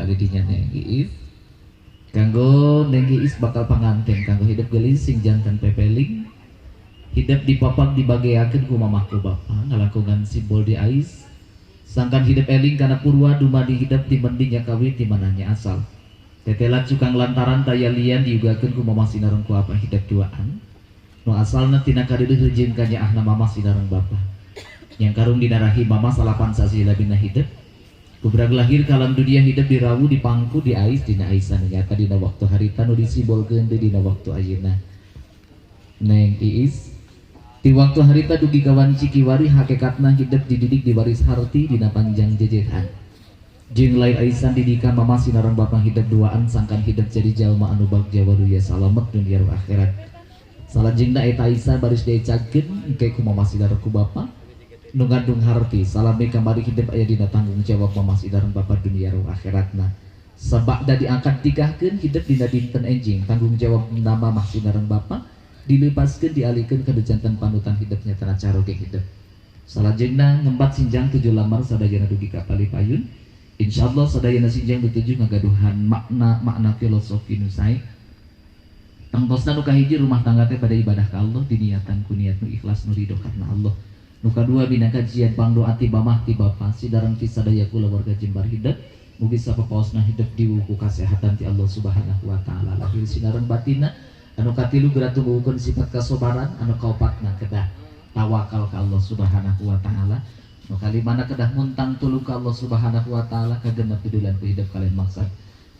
palih dinya Neng Iis. Kanggo Neng Iis bakal panganten kanggo hidup geulis sing janten pepeling. Hidup dipapag dibageakeun ku mamah ku bapa ngalangkungan simbol di ais. Sangkan hidup eling kana purwa dumadi hidup ti mendinya kawin ti manahnya asal. Tetela cukang lantaran daya lian diugakeun ku mamah sinareng ku apa hidup duaan. Nu asalna tina kadeudeuh jeung kanyaahna mamah sinareng bapa. Yang karung dinarahi mama salapan sasi labina hidup. Kubrag lahir kalam dunia hidup dirawu dipangku di ais dina aisan nyata dina waktu harita nu disimbolkeun deui dina waktu ayeuna. Neng Iis di waktu harita dugi ka wanci kiwari hakikatna hidup dididik diwaris harti dina panjang jejehan. Jeung lain aisan didikan mama sinareng bapa hidup duaan sangkan hidup jadi jalma anu bagja waruya salamet dunia akhirat. Salajengna eta aisan baris diecagkeun engke ku mama sinareng ku bapa nu ngandung harti salami kamari hidup aya dina tanggung jawab mama sinareng bapa dunia akhiratna. Sabada diangkat tikahkeun hidup dina dinten enjing tanggung jawab nama mah sinareng bapa dilepaskeun dialihkeun ka jantan panutan hidupnya tanah caroge hidup. Salajengna ngembat sinjang 7 lamar sadayana dugi ka palipayun. Insyaallah sadayana sinjang 7 ngagaduhan makna filosofi nu sae. Tangtosna nu kahiji rumah tangga teh pada ibadah ka Allah diniatan ku niat nu ikhlas nu ridho karena Allah. Nu kadua bina kajian pangdoa ti mamah ti bapa sidareng ti sadaya kulawarga jembar hidup. Mugi sapapaosna hidup diwuku kasehatan ti Allah Subhanahu wa taala lahir sinareng batinna. Anu katilu geura tumbuhkeun sifat kasobaran, anu kaopatna kedah tawakal ka Allah Subhanahu wa taala. Nu kalimana kedah muntang tulung ka Allah Subhanahu wa taala kagenep pidulan ku hidup kalian maksad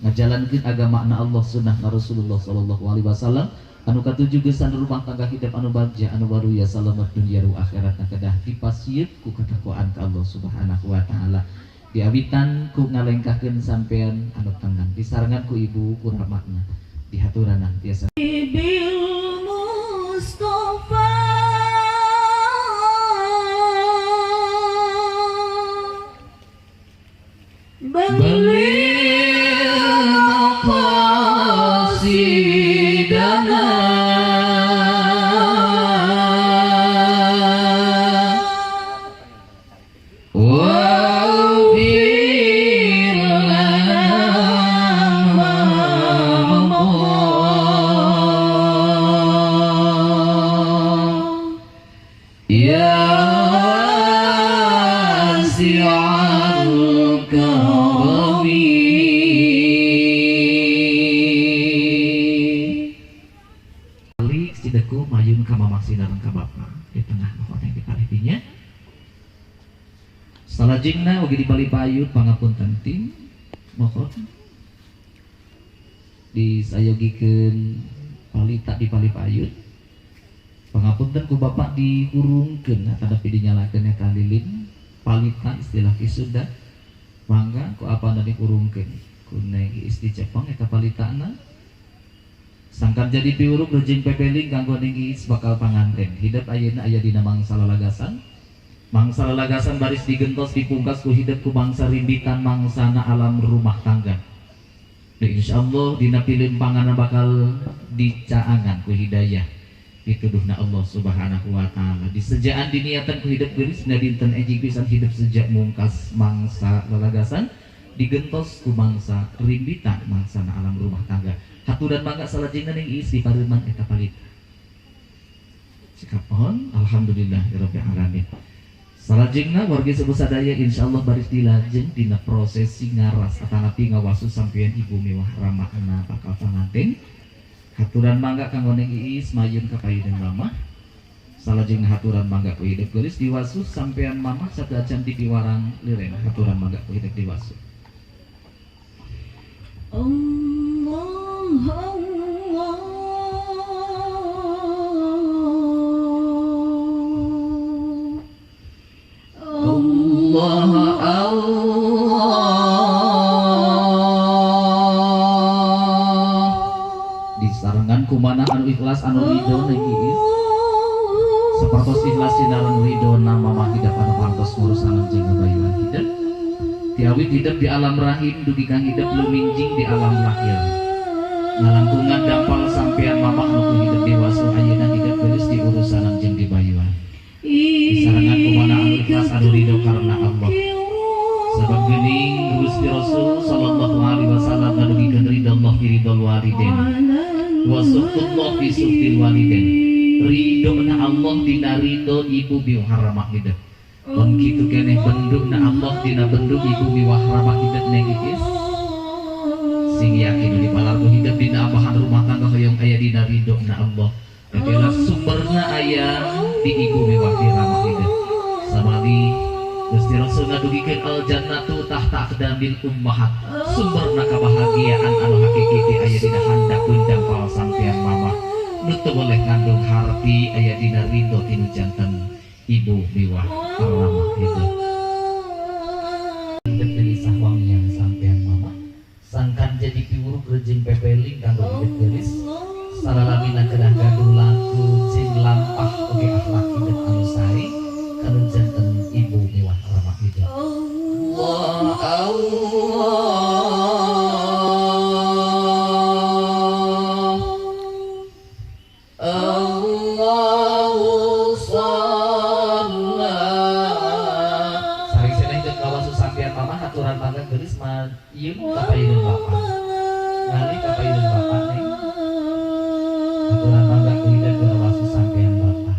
ngajalankeun agama na Allah sunnah na Rasulullah sallallahu alaihi wasallam. Anu katujuh geus rumah tangga hidup anu bagja anu waruya salamet dunya ru akhirat kedah dipasieut ku katakwaan ka Allah Subhanahu wa taala. Diawitan ku ngalengkahkeun sampean anu tangan disarengan ku ibu ku ramakna dihaturana tiasa bil Mustafa Salajengna oge di palipayun pangapunten tim mohon disayogikeun palita di palipayun pangapunten ku bapak dihurungkeun tadapi dinyalakeun eta lilin palita istilah ki Sunda mangga ku apana dihurungkeun ku Neng Iis dicepeng eta palitana sangkan jadi piuruk rejing pepeling kanggo Neng Iis bakal panganten hidup ayeuna aya dina mangsa lalagasan. Mangsa lalagasan baris digentos dipungkas ku hidup ku mangsa rimbitan mangsana alam rumah tangga. Insyaallah dina pilimpanganna bakal dicaangan ku hidayah pituduhna Allah Subhanahu wa taala. Disejaan diniatan ku hidup geulis dina dinten enjing pisan hidup sejak mungkas mangsa lalagasan digentos ku mangsa rimbitan mangsana alam rumah tangga. Haturan mangga salajengna Ning Iis dipareuman eta palita. Sikap pohon alhamdulillahirabbil alamin. Salajengna wargi sepuh sadaya insyaallah baris dilajeng dina prosesi ngaras atanapi ngawasu sampeyan ibu mewah ramakna bakal panganten. Haturan mangga kanggo Neng Iis mayun ka payunan mamah. Salajengna haturan mangga ku hidup geulis diwasu sampeyan mamah saacan dipiwarang liren haturan mangga ku hidup diwasu. Allah Allah Allah Allah disarengan kumana anu ikhlas anu ridho Neng Iis sapertos ikhlas sinareng ridho nama mamah hidup anu pantos ngurusan jeung ngabayuhan hidup tiawit hidup di alam rahim dugi kang hidup luminjing di alam lahir ngalangkungan dampal sampean mamah nu hidup dewasa ayeuna hidup geus diurusan jeung dibayuhan disarengan kumana anu ikhlas anu ridho karena Allah. Sebab geuning Gusti Rasul sallallahu alaihi walidain wa suhtullah fi suhtil walidain. Ridho na Allah dina ridho ibu miwah ramah hidup. Pon kitu keneh bendung na Allah dina bendung ibu miwah ramah hidup neng Iis. Sing yakin di palarku hidup dina abahan rumah tangga hoyong aya dina ridho na Allah. Adalah sumberna aya di ibu miwah di ramah hidup. Samali Gusti Rasul ngadugikeun al jannatu tahta aqdamil ummahat. Sumberna kebahagiaan anu hakiki teh aya dina handap bundang pal sampean mamah. Nu teu boleh ngandung harti aya dina ridho tinu janten ibu miwah ramah hidup. Hidup gelisah wangian sampean mamah. Sangkan jadi piwuruk rejing pepeling kanggo hidup gelis. Salalamina kedah gaduh laku jeung lampah oge akhlak hidup anu sae kanu janten ibu miwah ramah hidup. Allah Allah Allahu salla. Saring hidup kawasu sampean mamah aturan mangga geulis mah ieu kapayun bapak. Ngali kapayun bapak neng. Aturan mangga hidup kawasu sampean bapak.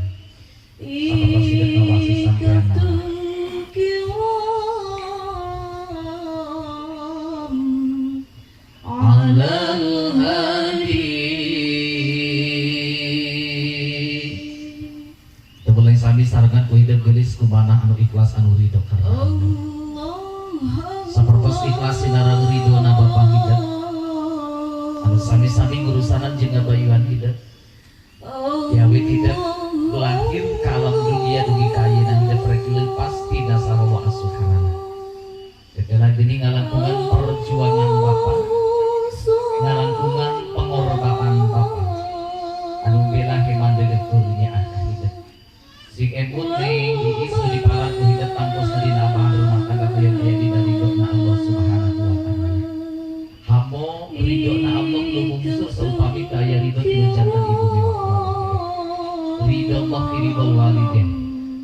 Sapertos hidup kawasu sampean mamah. Kumanah anu ikhlas anu ridho karena Allah. Sapertos ikhlas sinarang ridho na bapa hidup anu sami-sami ngurusanan jeung ngabayuan hidup. Diawit hidup lahir ka alam dunia dugi ka ayeuna hidup rek leupas tina sarwa asuhanana. Tetela geuning ngalangkungan perjuangan bapa, ngalangkungan pengorbanan bapa anu bela heman dedeh turunnya ah hidup. Sing emut ning Iis nu dipalar ku hidup tangtos dina abahan rumah tangga hoyong aya dina ridho na Allah Subhanahu wa taala. Hamo ridho na Allah lumungsur saupami teu aya ridho tinu janten ibu miwah ramah. Ridho Allah fi ridhol walidain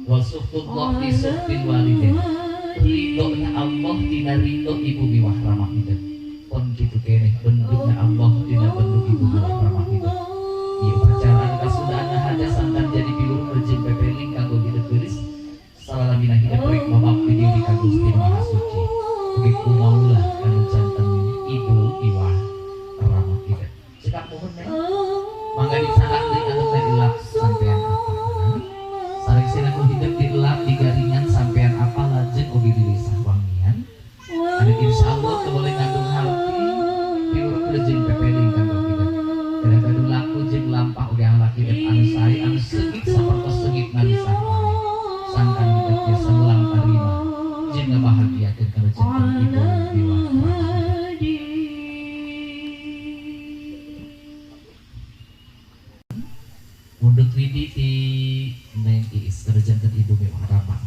wa suhtullah fi suhtil walidain. Ridho na Allah dina ridho ibu miwah ramah hidup. Pon kitu keneh bendung na Allah dina bendung ibu miwah ramah hidup. Ieu upacara kasundaan haja sangkan jadi piwuruk rejeng pepeling kanggo hidup geulis. Salalamina hidup rek mamapti diri ka Gusti Maha Suci. Ugi kumaulah kanu janten ibu miwah ramah hidup. Cekap muhun neng. Mangga dicanak deui anu teh dilap sampean apa. Sarengsena ku hidup dilap di garingan sampean apa lajeng oge dilisah wangian. Anu insyaallah teu boleh ngandung harti piwuruk rejeng pepeling kanggo hidup. Kadang-kadang laku jeung lampah oge akhlak hidup anu sae anu seungit sapertos seungit ngalisah wangi. Sangkan hidup biasa mulang tarima jeung ngabahagiakeun kana janten ibu miwah ramah. Mundut ridi ti neng Iis kana janten ibu miwah ramah.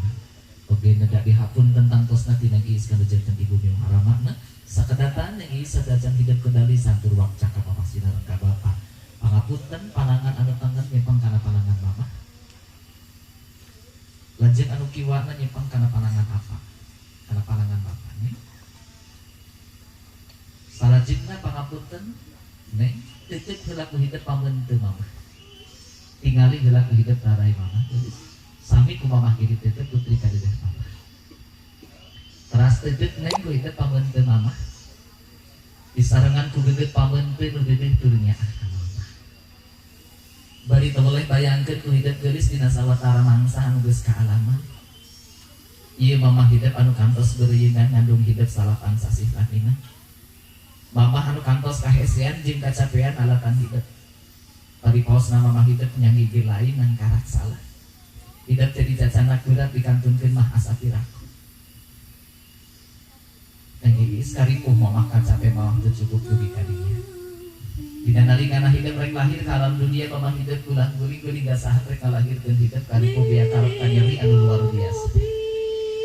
Oge nedak dihapun tentang tosna ti neng Iis kana janten ibu miwah ramah. Sakedatan neng Iis sadajan hidup kendali santur wak cakap mamah sinareng ka bapa. Pangapunten panangan anu tengen nyepeng kana panangan mamah. Lajeng anu kiwana nyepeng kana panangan apa? Kana panangan bapa neng. Salajengna pangapunten neng teuteuk heula ku hidup pameunteun mamah. Tingali heula ku hidup rarai mamah. Sami ku mamah kieu teuteuk putri kadeudeung mamah. Teras teuteuk neng ku hidup pameunteun mamah. Disarengan ku geungeut pameunteun nu deudeuh turunnya ah ka mamah. Bari teu boleh bayangkeun ku hidup geulis dina sawatara mangsa anu geus kaalaman. Ieu mamah hidup anu kantos beureuyeungan ngandung hidup salapan sasih lamina. Mamah anu kantos kahesean jeung kacapean alatan hidup. Bari paosna mamah hidup nyanggi lain ngan karak salah. Hidup jadi cacanak berat dikantunkeun mah asa piraku. Neng Iis karipuh mamah kacape mamah teu cukup dugi ka dinya. Dina nalikana hidup rek lahir ka alam dunia mamah hidup gulang guling guling gasahan rek ngalahirkeun hidup karipuh bea karep kanyeri anu luar biasa.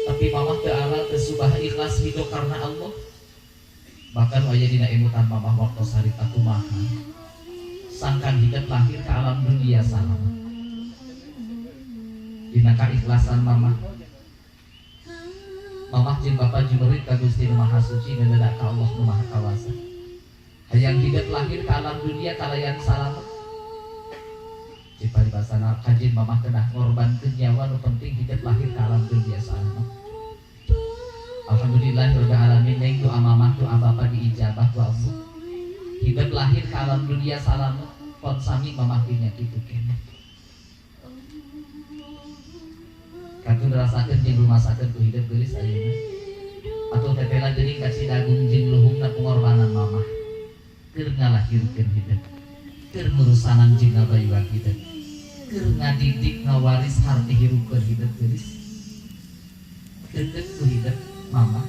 Tapi mamah teu aral teu subah ikhlas hidup karena Allah. Bahkan aya dina emutan mamah waktos harita kumaha. Sangkan hidup lahir ke alam dunia salam. Dina kaikhlasan mamah. Mamah jeung bapa jumerit ka Gusti Nu Maha Suci ngeuneuh ka Allah Nu Maha Kawasa. Hayang hidup lahir ke alam dunia kalayan salamet. Ciparibasana kajin mamah kedah ngorbankeun nyawa nu penting hidup lahir ke alam dunia salamet. Alhamdulillahirabbil alamin neng doa mamah doa bapa diijabah ku Allah. Hidup lahir ke alam dunia salamet pon sami mamah dinya kitu keneh. Kantun rasakeun jeung rumasakeun ku hidup geulis ayeuna. Atuh tetela geuning ka Cidagung jeung luhungna pengorbanan mamah. Keur ngalahirkeun hidup. Keur ngurusanan jeung ngabayuan hidup. Keur ngadidik ngawaris harti hirupeun hidup geulis. Deukeut ku hidup mamah.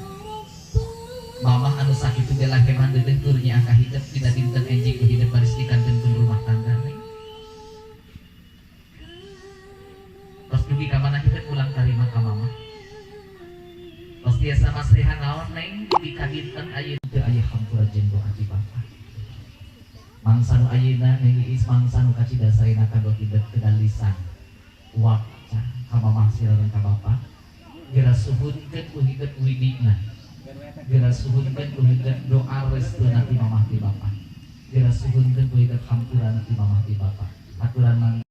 Mamah anu sakitu ge laheman deudeuh keur nyaah ka hidup dina dinten enjing ku hidup baris dikantunkeun rumah tangga neng. Tos dugi ka mana hidup ulang tarima ka mamah. Tos tiasa masrihan naon neng dugi ka dinten ayeuna teu aya hampura jeung doa ti bapa. Mangsa nu ayeuna neng Iis mangsa nu kacida saena kanggo hidup kedalisan. Wakca ka mamah sareng ka bapa. Geura suhunkeun ku hidup widina. Geura suhunkeun ku hidup doa restuna ti mamah ti bapa. Geura suhunkeun ku hidup hampurana ti mamah ti bapa. Aturan mang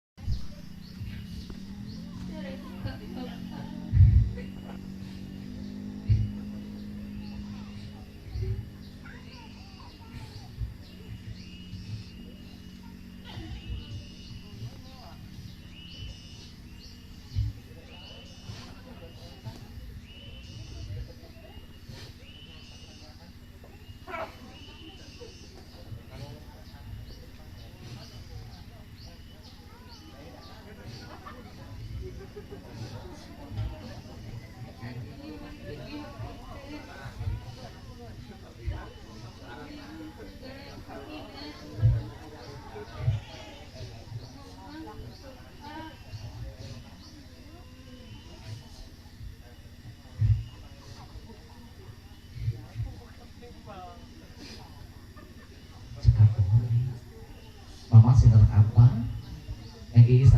mama sedang apa yang Iis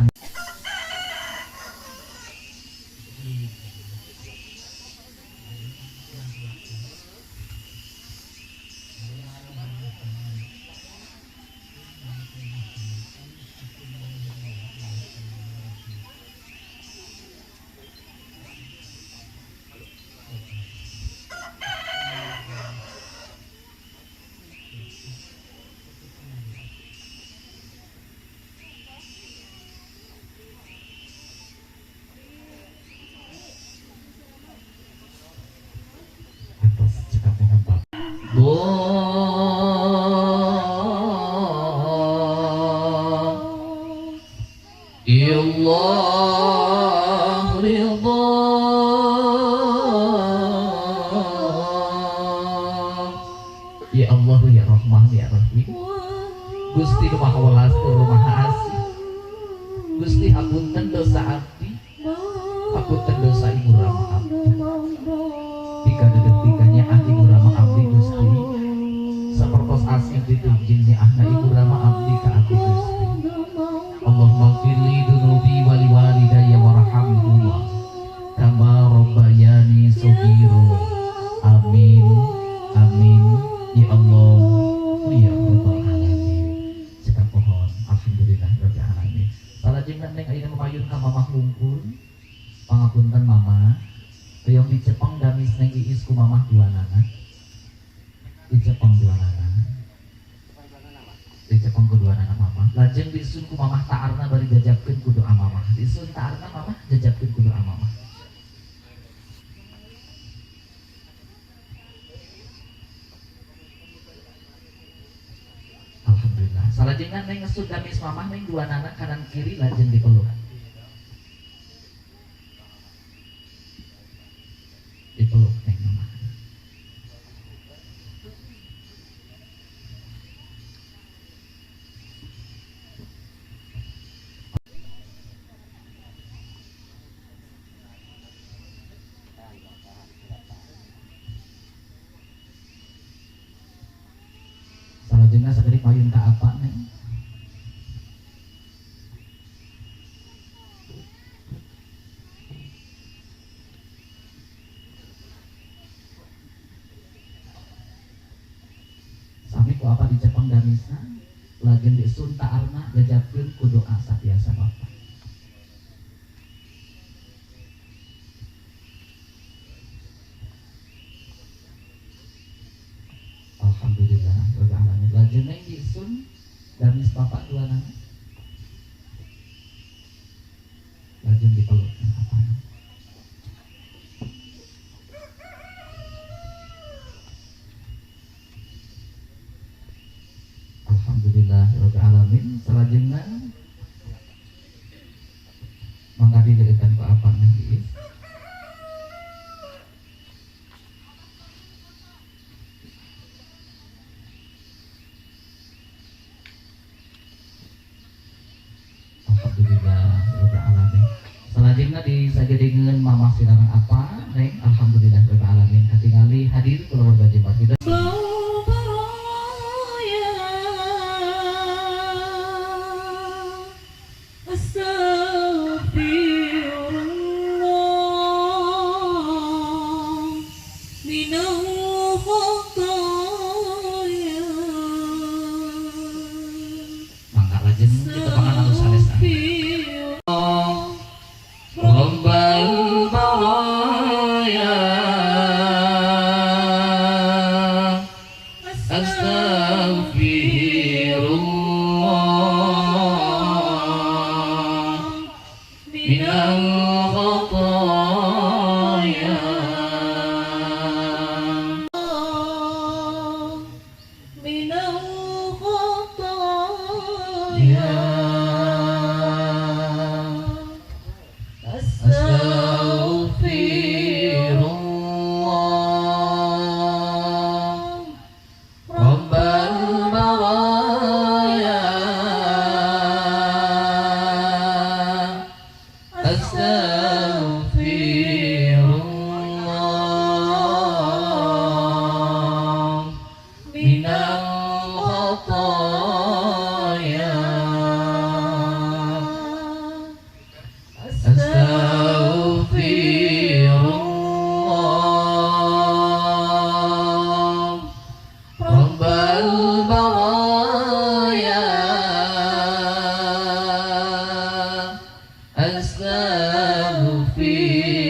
Allah ridha ya Allah ya Rahman ya Rahim. Gusti nu Maha Welas tur Maha Asih. Gusti hapunten dosa abdi, hapunten dosa ibu rama abdi. Tika dedetikanya ah ibu rama abdi Gusti. Sapertos asih ditunjing ahna ibu rama abdi ka abdi Gusti. Allahumma gfirli dunubi wali walidayya warhamhuma kama rabbayani shaghira. Amin amin ya Allah ya rabbal alamin. Cekap pohon alhamdulillah rabbil alamin. Salajengna neng ayeuna mamayun ka mamah lungkur. Pangapunten mama, hoyong dicepeng gamis neng Iis ku mamah duanana. Dicepeng duanana. Dicepeng ku duanana mama. Lajeng disun ku mamah ta'arna bari jajabkeun ku doa mamah. Disun ta'arna mamah jajabkeun ku doa mamah. Alhamdulillah. Salajengna neng ngesut gamis mamah neng duanana kanan kiri lajeng dipeluk. Dipeluk neng mamah. Salajengna sakedik payun ka apa neng? bapak di Jepang damisna lajeng disun ta'arna jajabkeun ku doa satiasa bapak. Alhamdulillah rabbil alamin. Lajeng neng disun damis bapak dua nana lajeng dipeluk apa. Alhamdulillah rabbil alamin. Salajengna mangga dileueutan ku apa nang ieu. Alhamdulillah rabbil alamin. Salajengna disagedengeun mamah sinareng apa neng. Alhamdulillah rabbil alamin katingali hadir keluarga Jembar Hidup. Mangga lajeng kita pangan anu sanes. Rabbal baraya astaghfirullah minal khataya minal khataya astaghfirullah Rabbal baraya astaghfirullah minal khataya astaghfirullah Rabbal baraya astaghfirullah.